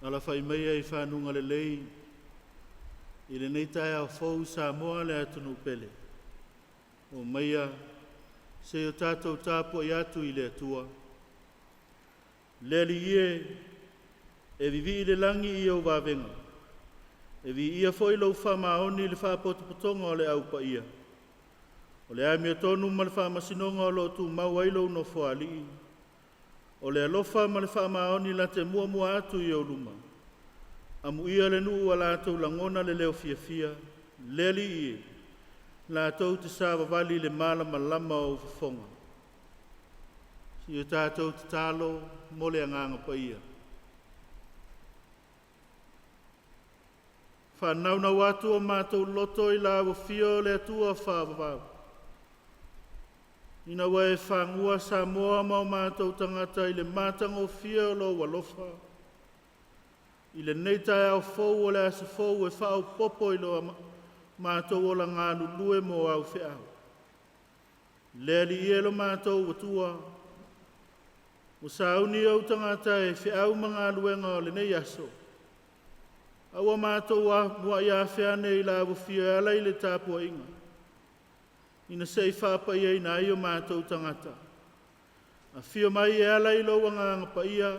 Alafai maia i fanuga lelei i lenei taeao fou Samoa le atunuu pele. O maia se i o tatou tapuai atu i le Atua. Le Alii e, e vivii le lagi i ou vavega, e viia foi lou faamaoni i le faapotopotoga o le au paia. O le amiotonu ma le faamasinoga o lo o tumau ai lou Nofoalii, o le alofa ma le faamaoni late muamua atu i ou luma. Amuia le nuu ua latou lagona le leo fiafia, le Alii e, latou te savavali i le malamalama o ou fofoga. Si o tatou tatalo mo le Agaga Paia. Faanaunau atu o matou loto i lau afio le Atua faavavau, ina ua e fagua Samoa ma o matou tagata i le matagofie o lou alofa, i lenei taeao fou o le aso fou e faaopoopo i lo matou ola galulue mo au feau. Le Alii e lo matou Atua, ua sauni ou tagata e feau ma galuega o lenei aso, a ua matou muai afea ane i lau afio e ala i le tapuaiga, ina se i faapaiaina ai o matou tagata. Afio mai e ala i lou Agaga Paia,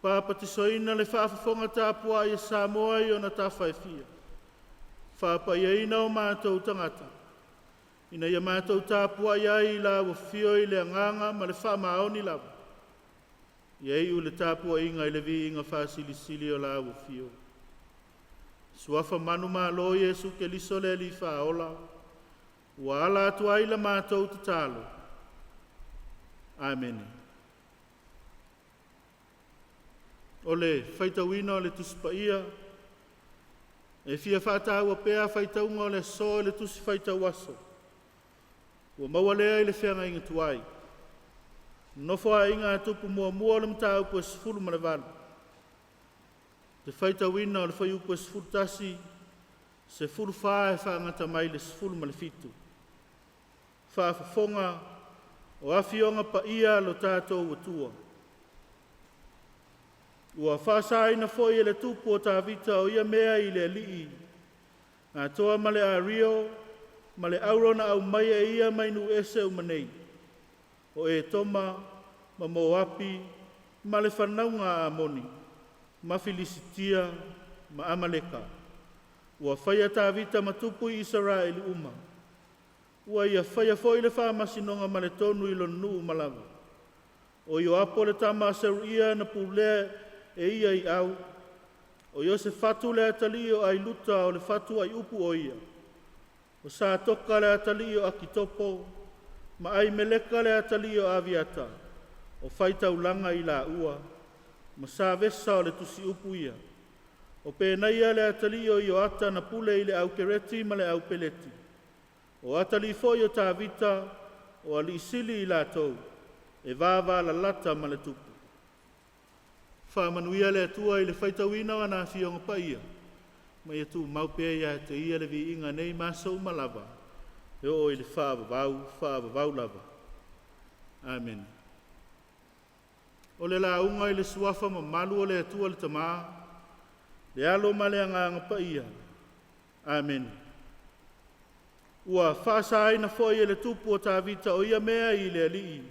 papatisoaina le faafofoga tapuai a Samoa i ona tafa e fia, faapaiaina o matou tagata, ina ia matou tapuai ai i lau afio i le agaga ma le faamaoni lava. Ia iu le tapuaiga i le viiga faasilisili o lau afio. Suafa manumalo Iesu Keriso le Alii Faaola, ua ala atu ai la matou tatalo. Amene. O le faitauina o le Tusi Paia, e fia faataua pea faitauga o le aso i le Tusi Faitau Aso, ua maua lea i le feagaiga tuai. Nofoaiga a Tupu Muamua o le Mataupu e 18, le faitauina o le fuaiupu e 11, 14 e faagata mai le 17. Faafofoga o Afioga Paia a lo tatou Atua. Ua faasaina foi e le tupu o Tavita o ia mea i le Alii, atoa ma le Ario ma le auro na aumaia e ia mai nuu ese uma nei, o Etoma ma Moapi ma le fanauga a Amoni ma Filisitia ma Amaleka. Ua faia Tavita ma tupu i Isaraelu uma. Ua ia faia foi le faamasinoga ma le tonu i lona nuu ma lava. O Ioapo le tama a Seruia na pulea e ia i au. O Iosefatu le atalii o Ailuta o le fatu ai-upu o ia. O Satoka le atalii o Akitopo ma Aimeleka le atalii o Aviata, o faitaulaga i laua, ma Savesa o le tusiupu ia. O Penaia le atalii o Ioata na pule i le au Kereti ma le au Peleti. O atalii foi o Tavita, o alii sili i latou, e vavalalata ma le tupu. Faamanuia le Atua i le faitauina o ana Afioga Paia, ma ia tumau pea ia te Ia le viiga nei ma aso uma lava, e oo i le faavavau, faavavau lava. Amene. O le lauga i le Suafa mamalu o le Atua le Tama, le Alo ma le Agaga Paia. Amene. Ua faasaina foi e le tupu o Tavita o ia mea i le Alii,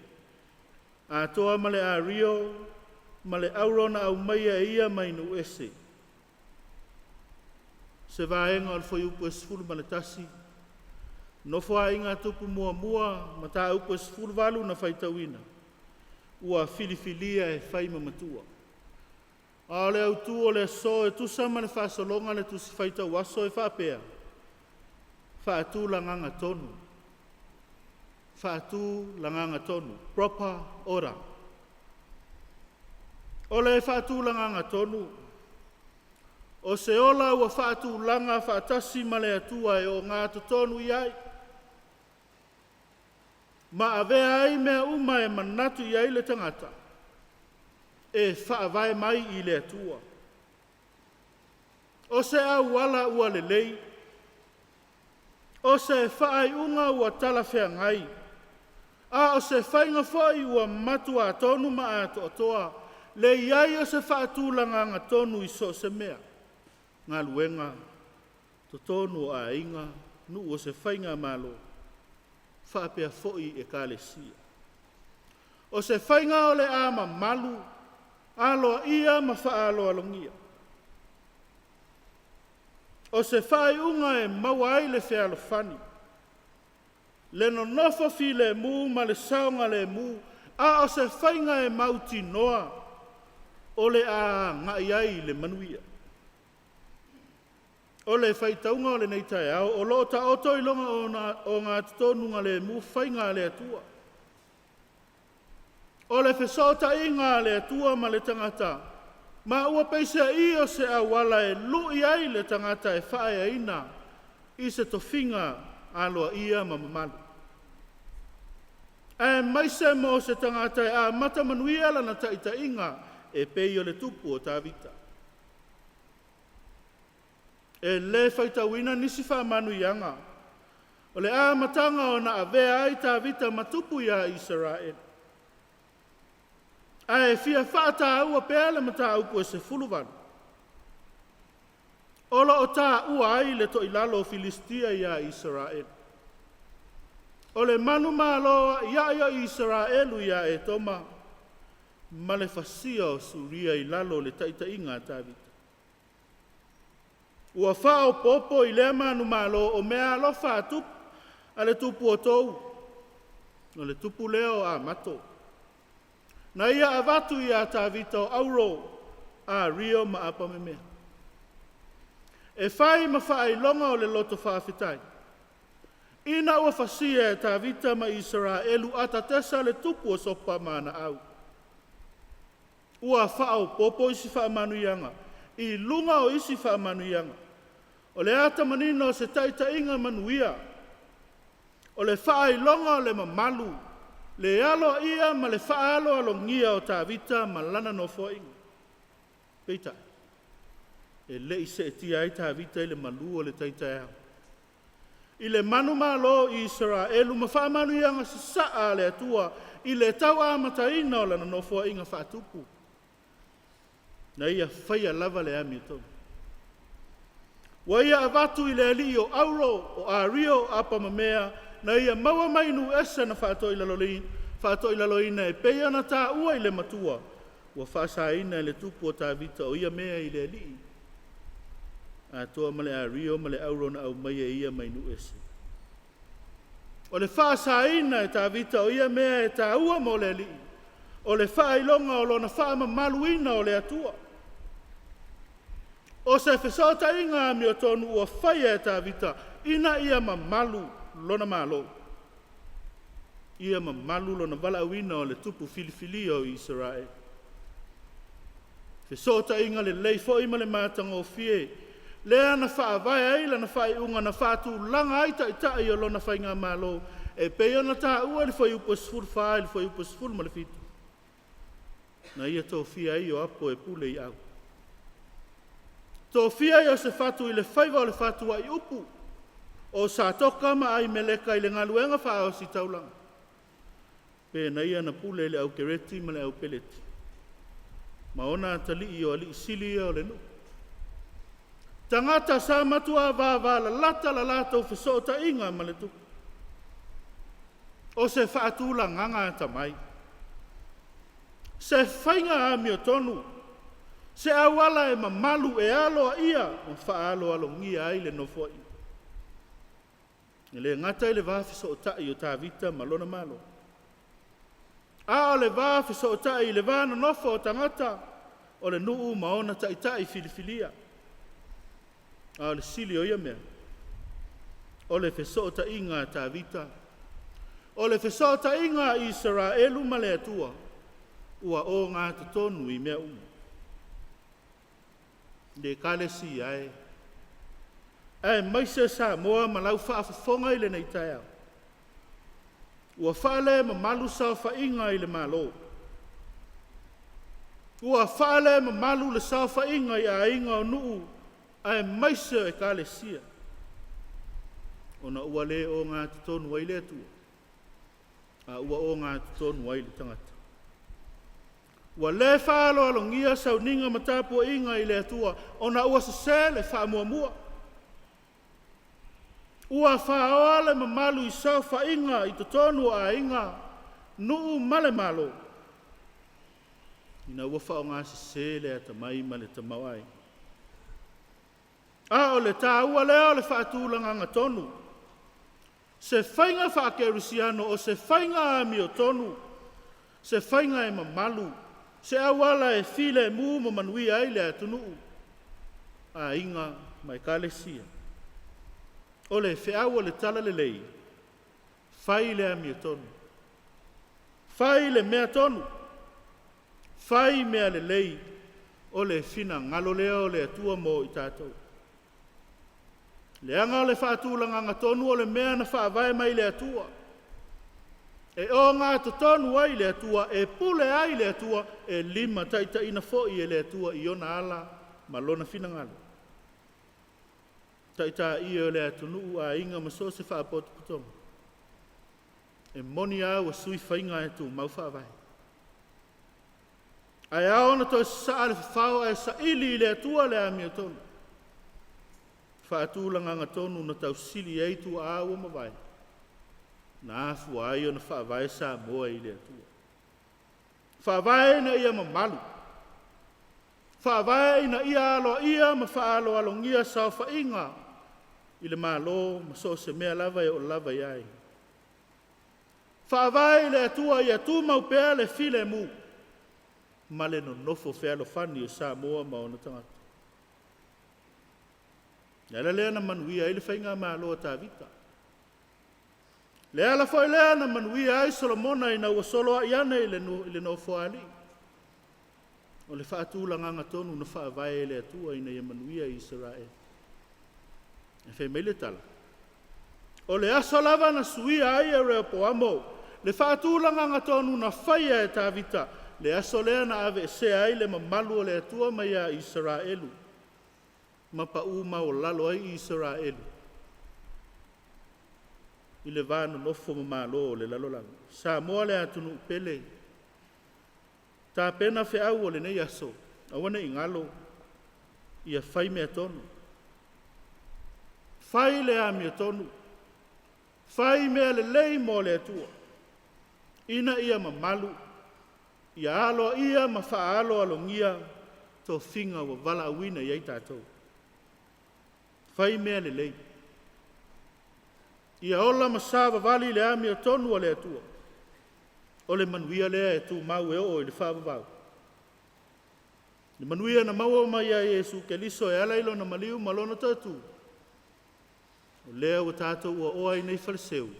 atoa ma le Ario ma le auro na aumaia e ia mai nuu ese. Se vaega o le fuaiupu e 11, Nofoaiga a Tupu Muamua, Mataupu e 18 na faitauina, ua filifilia e fai ma matua. A o le autu o le aso e tusa ma le faasologa o le Tusi Faitau Aso e faapea, faatulagaga tonu, faatulagaga tonu, proper order. O le faatulagaga tonu, o se ola ua faatulaga faatasi ma le Atua e ogatotonu i ai, ma avea ai mea uma e manatu i ai le tagata, e faavae mai i le Atua. O se auala ua lelei, o se faaiuga ua talafeagai, a o se faiga foi ua matuā tonu ma atoatoa le i ai o se faatulagaga tonu i so o se mea, galuega, totonu o aiga, nuu o se faigamalo, faapea foi ekalesia. O se faiga o le a mamalu, aloaia ma faaaloalogia. O se faaiuga e maua ai le fealofani, le nonofo filemu ma le saogalemu, a o se faiga e mautinoa o le a agai ai i le manuia. O le faitauga o lenei taeao, o lo o taoto i lona ogatotonugalemu faiga a le Atua. O le fesootaiga a le Atua ma le tagata, ma ua peiseai o se auala e lui ai le tagata e faaeaina i se tofiga aloaia ma mamalu. Aemaise mo se tagata e amata manuia lana taitaiga e pei o le tupu o Tavita. E le faitauina nisi faamanuiaga o le amataga ona avea ai Tavita ma tupu ia Isaraelu. Ae fia faataua pea le mataupu e 18, o lo o taua ai le toilalo o Filistia ia Isaraelu. O le manumalo ai o Isaraelu ia Etoma ma le fasia o Suria i lalo o le taitaiga a Tavita. Ua faaopoopo i lea manumalo o meaalofa a tupu, a le tupu o Tou, o le tupu lea o Amato, na ia avatu ia Tavita o auro, Ario ma apamemea. E fai ma faailoga o le loto faafetai, ina ua fasia e Tavita ma Isaraelu Atatesa le tupu o Sopa ma ana au. Ua faaopoopo isi faamanuiaga i luga o isi faamanuiaga. O le ata manino o se taitaiga manuia, o le faailoga o le mamalu, le aloaia ma le faaaloalogia o Tavita ma lana nofoaiga. Peitai, e le i seetia ai Tavita i le malu o le tai taeao. I le manumalo i Isaraelu ma faamanuiaga sasaa a le Atua i le tau amataina o lana nofoaiga faatupu, na ia faia lava le amiotonu. Ua ia avatu i le alii o auro, o ario, o apamamea, na ia maua mai nuu ese na faatoilaloina e pei ona taua i le matua, ua faasaina e le tupu o Tavita o ia mea i le alii, atoa ma le ario ma le auro na aumai e ia mai nuu ese. O le faasaina e Tavita o ia mea e taua mo le alii, o le faailoga o lona faamamaluina o le Atua. O se fesootaiga amiotonu ua faia e Tavita ina ia mamalu lona malo, ia mamalu lona valaauina o le tupu filifilia o Isaraelu. Fesootaiga lelei foi ma le matagofie, lea na faavae ai lana faaiuga na faatulaga ai taitai o lona faigamalo e pei ona taua i le fuaiupu e 14 i le fuaiupu e 17, na ia tofia ai Ioapo e pule i au. Tofia Iosefatu i le faiva o le fatuaiupu, o Satoka ma Aimeleka i le galuega faaositaulaga, Penaia na pule i le au Kereti ma le au Peleti, ma ona atalii o alii sili ia o le nuu. Tagata sa matua vavalalata la latou fesootaiga ma le tupu. O se faatulagaga atamai, se faiga amiotonu, se auala e mamalu e aloaia ma faaaloalogia ai le nofoaiga. E le gata i le va fesootai o Tavita ma lona malo, a o le va fesootai i le va nonofo o tagata o le nuu ma ona taitai filifilia. A o le sili o ia mea, o le fesootaiga a Tavita, o le fesootaiga a Isaraelu ma le Atua, Ua ogatotonu i mea uma. Le Ekalesia e, aemaise Samoa ma lau faafofoga i lenei taeao, ua faalemamalu saofaiga i le Malo. Ua faalemamalu le saofaiga i aiga o nuu aemaise o ekalesia, ona ua le ogatotonu ai le Atua, a ua ogatotonu ai le tagata. Ua le faaaloalogia sauniga ma tapuaiga i le Atua, ona ua sese le faamuamua. Ua faoa le mamalu i saofaiga i totonu o aiga, nuu ma le Malo, ina ua faaaogasese le atamai ma le tamaoaiga. A o le taua lea o le faatulagaga tonu, se faiga faakerisiano o se faiga amiotonu, se faiga e mamalu, se auala e filemu ma manuia ai le atunuu, aiga ma ekalesia. O le feau o le talalelei, fai le amiotonu, fai le mea tonu, fai mea lelei, o le finagalo lea o le Atua mo i tatou. Leaga o le faatulagaga tonu o le mea na faavae mai le Atua, e ogatotonu ai le Atua, e pule ai le Atua, e limataitaiina foi e le Atua i ona ala ma lona finagalo. Taitai e o le atunuu, aiga ma so o se faapotopotoga, e moni lava ua sui faiga ae tumau faavae. Ae ao ona toe sasaa le fafao ae saili i le Atua le amiotonu, faatulagaga tonu na tausili ai tuaa ua mavae, na afua ai ona faavae Samoa i le Atua. Faavae ina ia mamalu, faavae ina ia aloaia ma faaaloalogia saofaiga i le Malo ma so o se mea lava e oo lava i ai. Faavae i le Atua ia tumau pea le filemu ma le nonofo fealofani o Samoa ma ona tagata. Le ala lea na manuia ai le faigamalo a Tavita. Le ala foi lea na manuia ai Solomona ina ua soloai ane i le nofoalii. O le faatulagaga tonu na faavae e le Atua ina ia manuia Isaraelu. E fai mai le tala, o le aso lava na suia ai e Reopoamo le faatulagaga tonu na faia e Tavita, le aso lea na aveesea ai le mamalu o le Atua mai ia Isaraelu, ma pau maualalo ai Isaraelu i le va nonofo ma malo o le lalolagi. Samoa le atunuu pele, tapena feau o lenei aso, aua ne i galo, ia fai mea tonu, fai le amiotonu, fai mea lelei mo le Atua, ina ia mamalu, ia aloaia ma faaaloalogia tofiga ua valaauina i ai tatou. Fai mea lelei. Ia ola ma savavali i le amiotonu a le Atua. O le manuia lea e tumau e oo i le faavavau. Le manuia na maua mai ia Iesu Keriso e ala i lona maliu ma lona toatu, o lea ua tatou oaoa ai nei faleseu,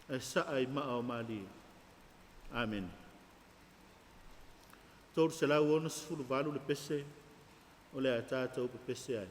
ae saa i maa o malie. Amene. 368 le pese o le a tatou pepese ai.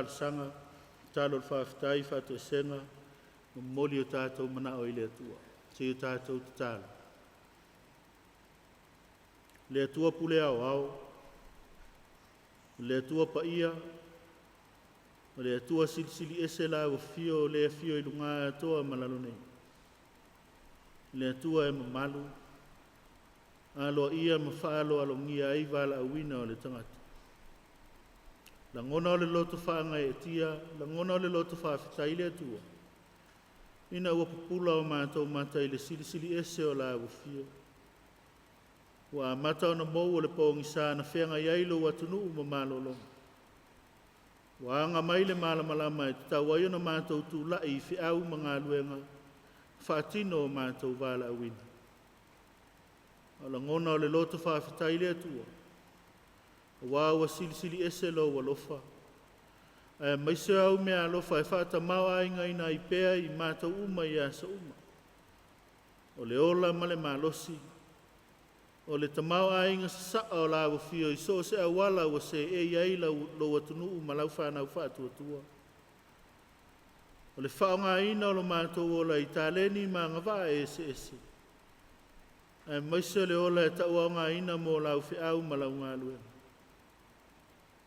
talosaga, tatalo o le faafetai, faatoesega, momoli o tatou manao i le Atua. Se i o tatou tatalo. Le Atua pule ao ao, le Atua paia, o le Atua silisili ese la afio o le afio i luga atoa ma lalo nei. Le Atua e mamalu, aloaia ma faaaloalogia ai valaauina o le tagata. Lagona o le loto faagaeetia, lagona o le loto faafetai i le Atua, ina ua pupula o matou mata i le silisili ese o la afio. Ua amata ona mou o le pogisa na feagai ai lou atunuu ma malologa. Ua aga mai le malamalama e tatau ai ona matou tulai i feau ma galuega, faatino o matou valaauina. O lagona o le loto faafetai i le Atua, aua ua silisili ese lou alofa, aemaise au mea alofa e faatamao aigaina ai pea i matou uma i aso uma. O le ola ma le malosi, o le tamaoaiga sasaa o la afio i so o se auala ua seei ai lou atunuu ma lau whanau faatuatua. O le faaaogaina o lo matou ola i taleni ma agavaa eseese, aemaise o le ola e tauaogaina mo lau feau ma lau galuega.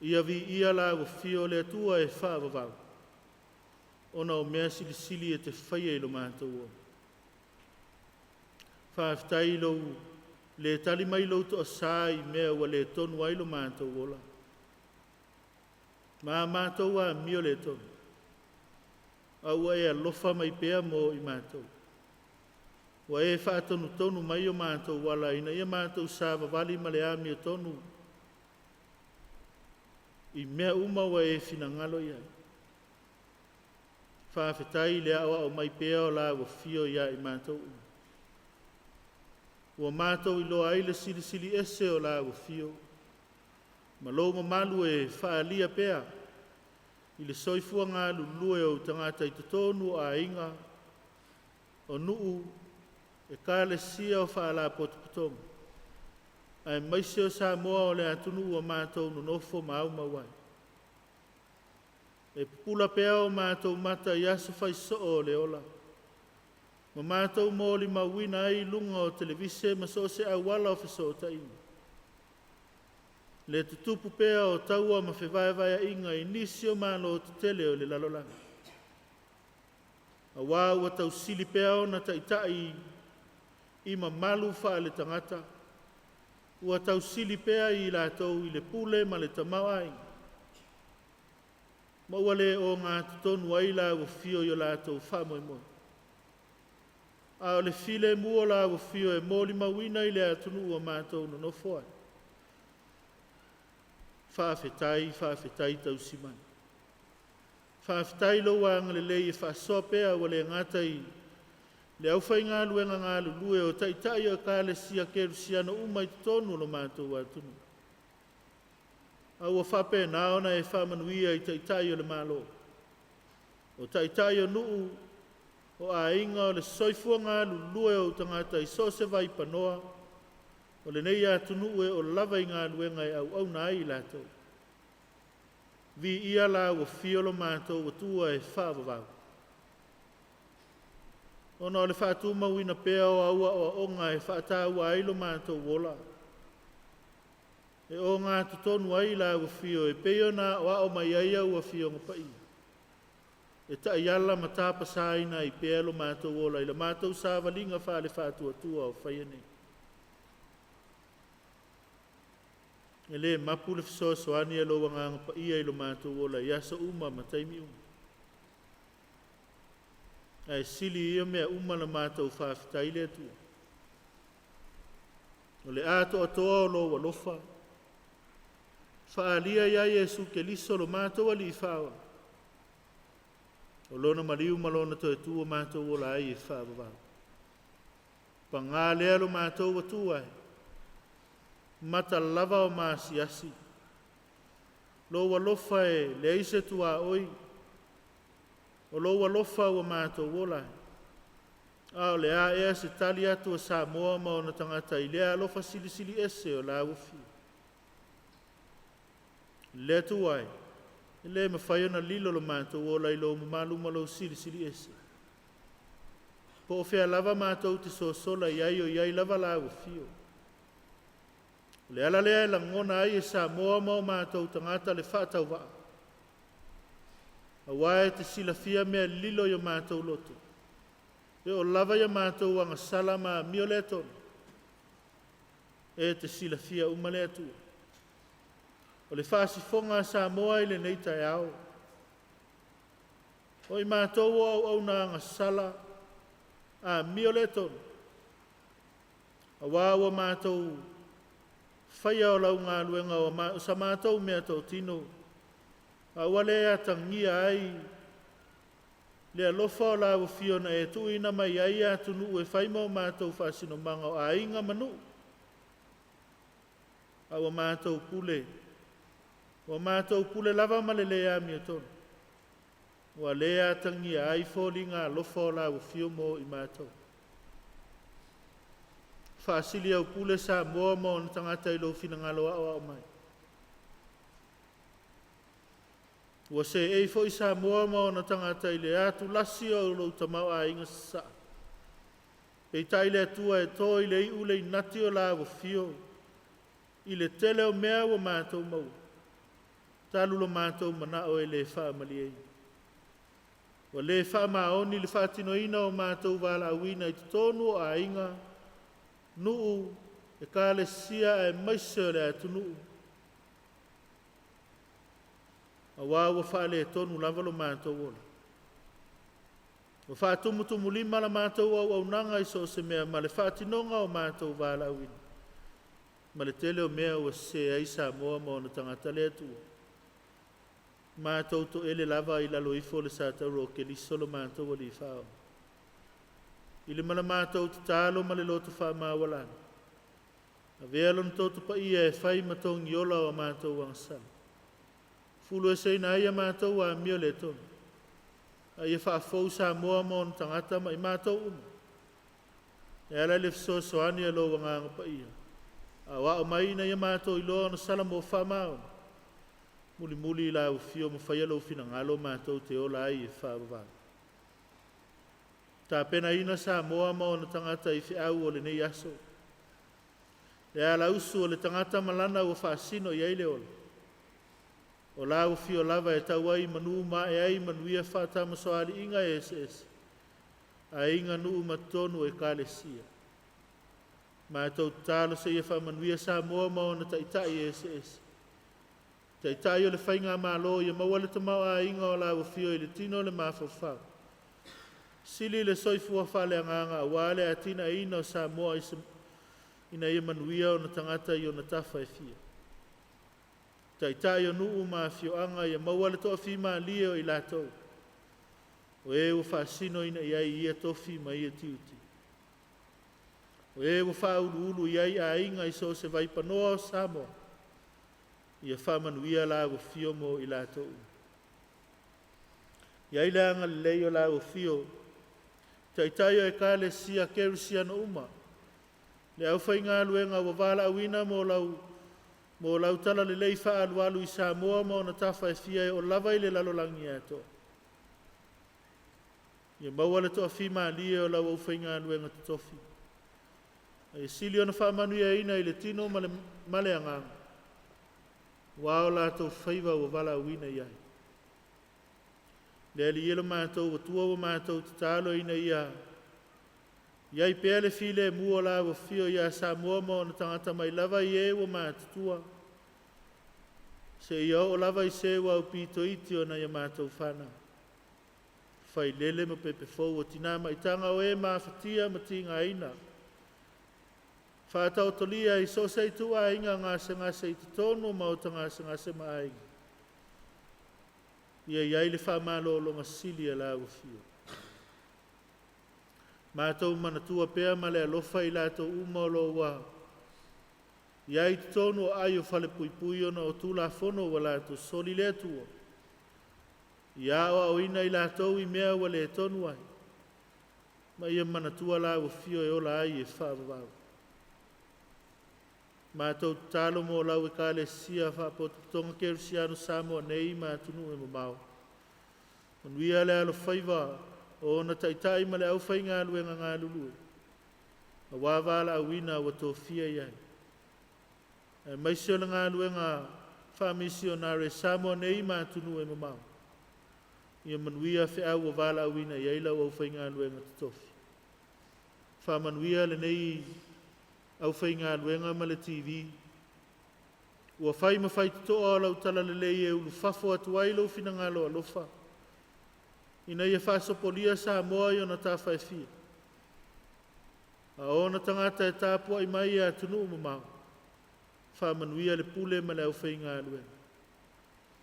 Ia viia la afio o le Atua e faavavau, ona o mea silisili e te faia i lo matou ola. Faafetai lou le tali mai lou toasā i mea ua le tonu ai lo matou ola. Ma matou amio le tonu. A ua e alofa mai pea mo i matou. Ua e faatonutonu mai o matou ala ina ia matou savavali ma le amiotonu i mea uma ua e finagalo i ai. Faafetai le aoao mai pea o la afio ia i matou uma. Ua matou iloa ai le silisili ese o la afio, ma lou mamalu e faaalia pea i le soifua galulue o tagata i totonu o aiga, o nuu, ekalesia o faalapotopotoga, aemaise o Samoa o le atunuu ua matou nonofo ma aumau ai. E pupula pea o matou mata i aso faisoo o le ola, ma matou molimauina ai i luga o televise ma so o se auala o fesootaiga. Le tutupu pea o taua ma fevaevaeaiga i nisi o malo tetele o le lalolagi. Auā ua tausili pea ona taitai i mamalu faale-tagata, ua tausili pea i latou i le pule ma le tamaoaiga, ma ua le ogatotonu ai la afio i o latou faamoemoe. A o le filemu o la afio e molimauina i le atunuu ua matou nonofo ai. Faafetai, faafetai tausi mai. Faafetai lou agalelei e faasoa pea ua le gata i le aufaigaluega galulue o taitai o ekalesia kerisiano uma i totonu o lo matou atunuu. A ua faapena ona e faamanuia i taitai o le Malo, o taitai o nuu, o aiga o le soifua galulue o tagata i so o se vaipanoa, o lenei atunuu e oo lava i galuega e auauna ai i latou. Viia la afio lo matou Atua e faavavau, ona o le faatumauina pea o au aoaoga e faataua ai lo matou ola, e ogatotonu ai la afio e pei ona aoao mai ai au Afioga Paia, e taiala ma tapasaina ai pea lo matou ola i la matou savaliga faale-faatuatua o faia nei. E le mapu le fesoasoani a lou agaga paia i lo matou ola i aso uma ma taimi uma. Ae sili ia mea uma la matou faafetai i le Atua. O le atoatoa o lou alofa, faaalia ia Iesu Keriso lo matou Alii Faaola, o lona maliu ma lona toe tu o matou ola ai e faavavau. Paga lea lo matou Atua e, mata lava o maasiasi, lou alofa e leai se tuaoi, o lou alofa ua matou ola ai. A o le a ea se tali atu a Samoa ma ona tagata i lea alofa silisili ese o lau afio. Le Atua e, E le mafai ona lilo lo matou ola i lou mamalu ma lou silisili ese. Po o fea lava matou te sosola i ai o i ai lava lau afio. O le ala lea e lagona ai e Samoa ma o matou tagata le faatauvaa. Aua e te silafia mea lilo i o matou loto. E oo lava ia matou agasala ma amio le tonu. E te silafia uma le Atua. O le faasifoga a Samoa i lenei taeao. O i matou o auauna agasala, amio le tonu. Aua ua matou faia o lau galuega o sa matou mea totino, a ua le atagia ai le alofa o lau afio na e tuuina mai ai atunuu e fai ma o matou faasinomaga o aiga ma nuu. A ua matou pule, ua matou pule lava ma le le amiotonu, ua le atagia ai foliga alofa o lau afio mo i matou. Faasili au pule Samoa ma ona tagata i lou finagalo aoao mai. Ua seei foi Samoa ma ona tagata i le atulasi o lou tamaoaiga sasaa. Peitai le Atua e to i le iu le inati o lau afio, i le tele o mea ua matou maua, talu lo matou manao e le faamalieina. Ua le faamaoni le faatinoina o matou valaauina i totonu o aiga, nuu, ekalesia aemaise o le atunuu. Aua ua faaletonu lava lo matou ola. Ua faatumutumulima la matou auaunaga i so o se mea ma le faatinoga o matou valaauina. Ma le tele o mea ua sese ai Samoa ma ona tagata le Atua. Matou toele lava i lalo ifo o le satauro o Keriso lo matou Alii Faaola. I le ma le matou tatalo ma le loto faamaualalo, avea lona toto paia e fai ma togiola o matou agasala. Fulu eseina ai a matou amio le tonu. A ia faafou Samoa ma ona tagata ma i matou uma. E ala i le fesoasoani a lou Agaga Paia. Aoao mai ina ia matou iloa ona sala mo faamaoni. Mulimuli i lau afio ma faia lou finagalo matou te ola ai e faavavau. Tapenaina Samoa ma ona tagata i feau o lenei aso. Le alausu o le tagata ma lana ua faasino i ai le ola. O lau afio lava e tau ai manu ma ae ai manuia faatamasoaliiga e eseese. Aiga nuu ma totonu o ekalesia. Matou tatalo seia faamanuia Samoa ma ona taitai e eseese. Taitai o le faigamalo ia maua le tamaoaiga o lau afio i le tino o le mafaufau. Sili le soifua faaleagaga aua le atinaeina o Samoa ina ia manuia ona tagata i ona tafa e fia. Taitai o nuu ma afioaga ia maua le toafimalie o i latou. O e ua faasinoina i ai ia tofi ma ia tiute. O e ua faauluulu i ai aiga i so o se vaipanoa o Samoa. Ia faamanuia lau afio mo i latou. I ai le agalelei o lau afio, taitai o ekalesia kerisiano uma, le aufaigaluega ua valaauina mo lau talalelei faaalualu i Samoa ma ona tafa e fia e oo lava i le lalolagi atoa. Ia maua le toafimalie o lau aufaigaluega totofi. A ia sili ona faamanuiaina i le tino ma le agaga, ua o latou faiva ua valaauina i ai. Le Alii e lo matou Atua ua matou tatalo ina ia i ai pea le filemu o lau afio ia Samoa ma ona tagata mai lava i e ua matutua, seia oo lava i se ua aupito iti o nai a matou fanau. Failele ma pepefou o tina ma itaga o e mafatia ma tigaina. Faataotolia i so o se ituaiga gasegase i totonu o maota gasegase ma aiga. Ia i ai le faamalologa sili a lau afio. Matou manatua pea ma le alofa i latou uma o lo o ua i ai totonu o aai o falepuipui ona o tulafono ua latou soli le Atua. Ia aoaoina i latou i mea ua le tonu ai. Ma ia manatua lau afio e ola ai e faavavau. Matou tatalo mo lau Ekalesia Faapotopotoga Kerisiano Samoa nei ma atunuu e mamao. Manuia le alofaiva o ona taitai ma le aufaigaluega galulue, auā valaauina ua tofia i ai. Aemaise o le galuega faamisionare i Samoa nei ma atunuu e mamao. Ia manuia feau ua valaauina i ai lau aufaigaluega totofi. Faamanuia lenei aufaigaluega ma le TV, ua fai ma faitotoa o lau talalelei e ulufafo atu ai lou finagalo alofa, ina ia faasopolia Samoa i ona tafa e fia, a o ona tagata e tapuai mai i atunuu mamao. Faamanuia le pule ma le aufaigaluega.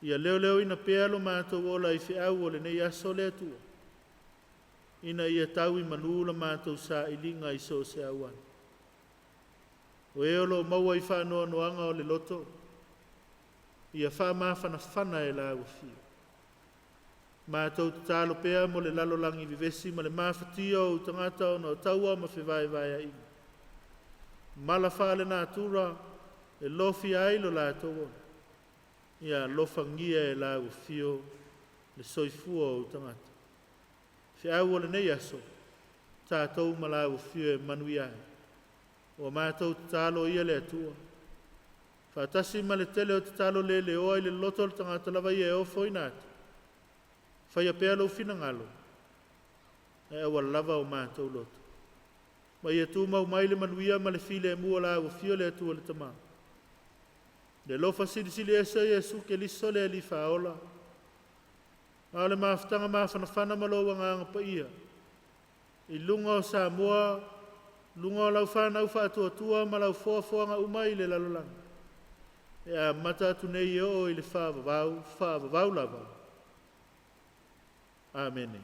Ia leoleoina pea lo matou ola i feau o lenei aso le Atua, ina ia tau i manu la matou sailiga i so o se auala. O e o lo o maua i faanoanoaga o le loto, ia faamafanafana e lau afio. Matou tatalo pea mo le lalolagi vevesi ma le mafatia o ou tagata ona o taua ma fevaevaeaiga. Mala faalenatura e lofia ai lo latou ola, ia alofagia e lau afio le soifua o ou tagata. Feau o lenei aso, tatou ma lau afio e manuia ai. Ua matou tatalo ia le Atua, faatasi ma le tele o tatalo leleoa i le loto o le tagata lava ia e ofoina atu, faia pea lou finagalo, ae aua lava o matou loto. Ma ia tumau mai le manuia ma le filemu o lau afio le Atua le Tama. Le alofa silisili ese o Iesu Keriso le Alii Faaola, a o le mafutaga mafanafana ma lou Agaga Paia, i luga o Samoa, luga o lau fanau faatuatua ma lau foafoaga uma i le lalolagi, e amata atu nei e oo i le faavavau, faavavau lava. Amene.